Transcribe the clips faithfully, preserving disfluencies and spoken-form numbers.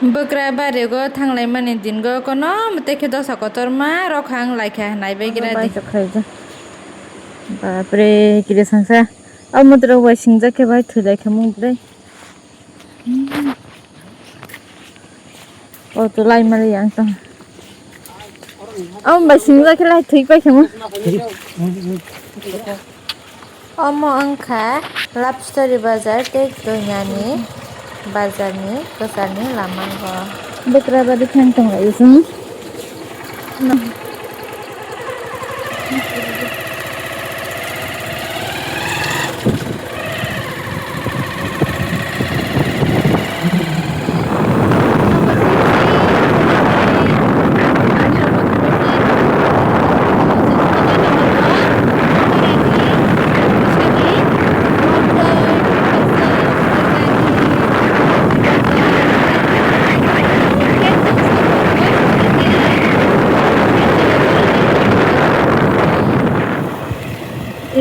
Bwkra barigo thanglaimani dingo kono mwtai khe dosa kotorma rok hang laikha naibai gira di. Bapre, kiri sangsa. Amo toro bai singjak khe bai thwi laikha mung bwdai. O to lai mali yang tong. Amo bai singjak khe lai thwi paikha mung. Omo wngkha Love Story Bazar tei Tuinani bazarni kwcharni lama o. Bwkra badi thang tong lai chwng.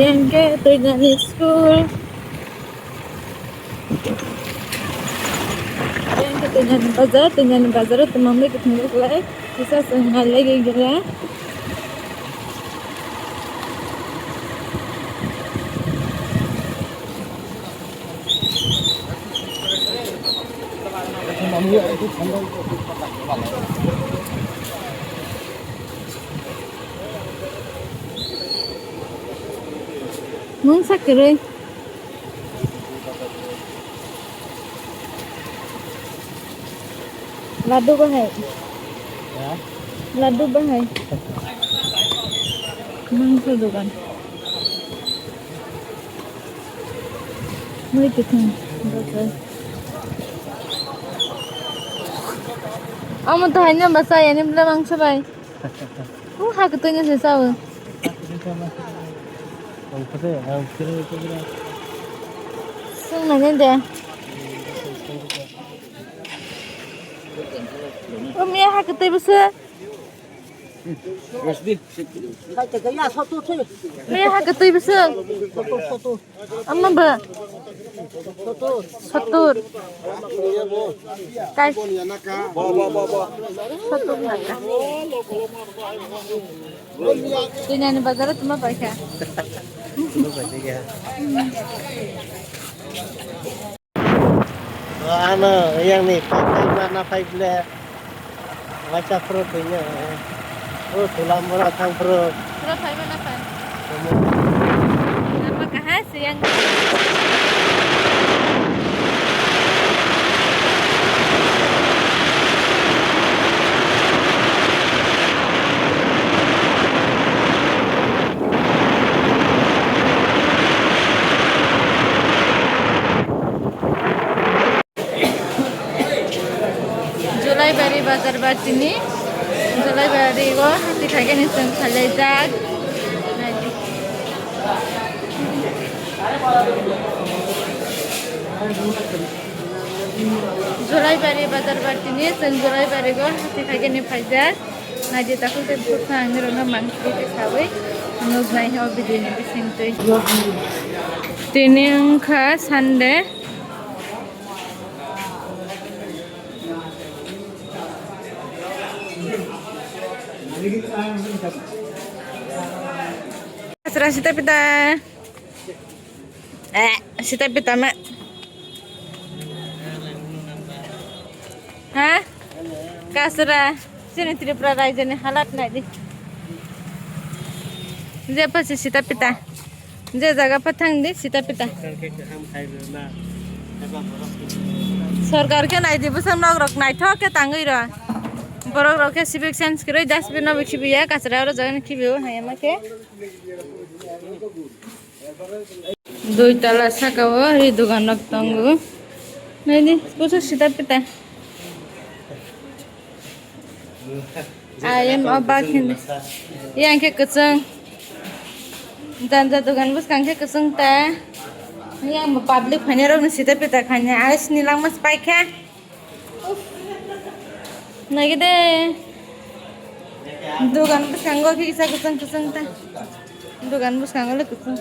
Yang ke Tuinani school. Yang ke Tuinani bazar, Tuinani bazar o tumang bai kutung bai kulai. Kisa se ngai lagi gila. Mungsa kwrwi. Laddu bahai. Ha? Laddu bahai. Mangso dogan. Mui kutung. Amo to haino basa yani bla mangso bai. O ha kutung se sao. Sung mane de. O miya ha kutung basa. Miya ha kutung basa. Ama ba? Sotur. Kai. Sotur naka. Tuinani bazar o tuma paikha. Ano yang ni pai pai mana pai ble. Waisa phuru tuinani. O tulam bora thang phuru. Phuru phai mana phai. Omo. Apa kahas yang. Jolaibari bazar batini, Jolaibari o hati khaikhe ni chwng khalaijak. Naidi. Jolaibari bazar batini, chwng Jolaibari o hati khaikhe ni phaijak. Naidi takhuk tei bukhuk kha ang nirokno mangpili tei sawi nuknai o video ni bisingtwi. Tini wngkha Sunday. Kasra sita pita. Eh, sita pita ma. Ha? Kasra. Chini Tripura raijani halat naidi. Je pasi sita pita. Je jaga pha thang di sita pita. Sorkar khe nai di bwswk nok rok naithok khe tangwi rw. Borok rok khe civic sense kwrwi dustbin no bo khibiya, kachara oro jaga no khibio hayama khe. Dui tala saka o ri dogan rok tongo. Nai di bwswk sita pita. I am obak hin. Yang khe kwchwng. Janja dogan bwskang khe kwchwng ta. Yang bo public phainai rok ni sita pita khainai. Ais ni langma se paikha. Naigede. Dogan bwskango khe kisa kwchwng kwchwng ta. Dogan bwskango le kwchwng.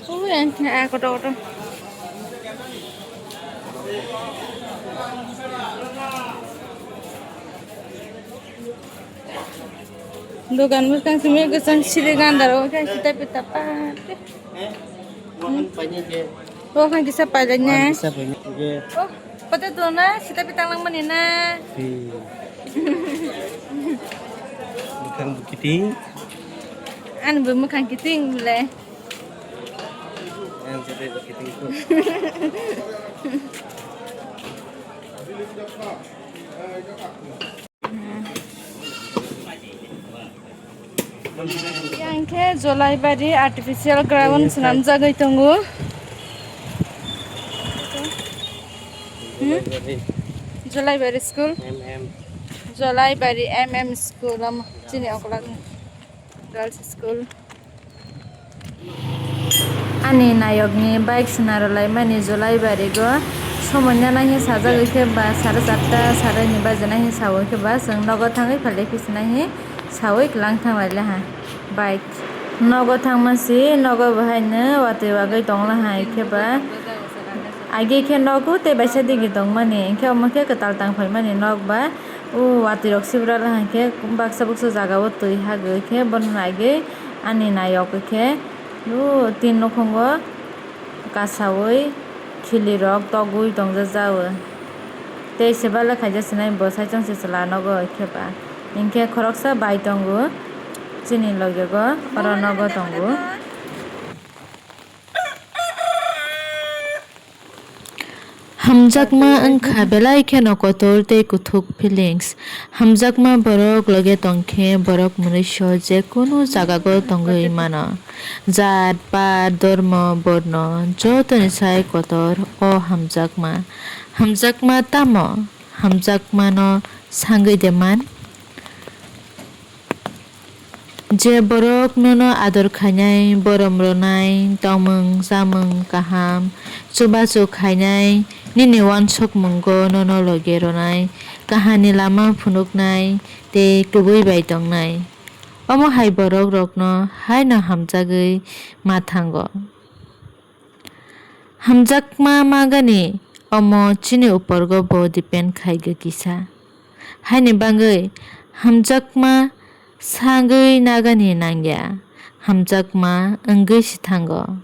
Ui, ang khe a kotor kotor. Dogan bwskang simi kwchang siri gandaro khe sita pita pa. Wahan paine je. Wahan kisa pailai ne. Wahan kisa paine je. Oh, potato na sita pita langmani na. Hi. Bukhang bukiting. Ani bo mukhang kiting bole. Ang sita bukiting ko. Yang khe Jolaibari artificial ground swnamjagwi tongo. Hmm? Jolaibari school. M M. Jolaibari M M school, omo chini okolak ni girls school. Ani nayokni bike swnaro laimani Jolaibarigo somoi nana hinkhe sajagwi khe ba sare charta sare ni baje nai hinkhe sawi khe ba chwng nogo thangwi phailai phi swnai hi sawi kwlang thang lailai ha bike. Nogo thangma si nogo bo haino watwi wagwi tong lai ha khe ba agi khe nogo tei baisa digi tongmani hinkhe omo khe kwtal tang phaimani nok ba o watwi rok sibra lai ha khe baksa buksa jagao twi hagwi khe bono naigwi ani nayok khe o tin nukhungo kasawi khilirok togwi tongjak jago. Tei se bale khaijak sinai bo saichung se chwla nogo khe ba. Hinkhe khoroksa bai tongo chini logego, oro nogo tongo. Hamjakma wngkha belai kheno kotor tei kuthuk feelings. Hamjakma borok loge tongkhe borok mwnwiso jekunu jagao tongwi mano. Jat, pat, dormo, borno jotoni sai kotor o hamjakma. Hamjakma tamo? Hamjakmano sangwi de man. Je borok nono ador khainai, borom rwnai, tongmung chamung kaham, chubachu khainai, nini wansukmungo nono loge rwnai, kahani lama phunuknai tei kubui bai tongnai, omo hai borok rokno haino hamjagwi ma thango. Hamjakma magani omo chini uporgo bo depend khai gwi kisa. Haini bagwi hamjakma sagwi nagani nangya, hamjakma wngwi si thango.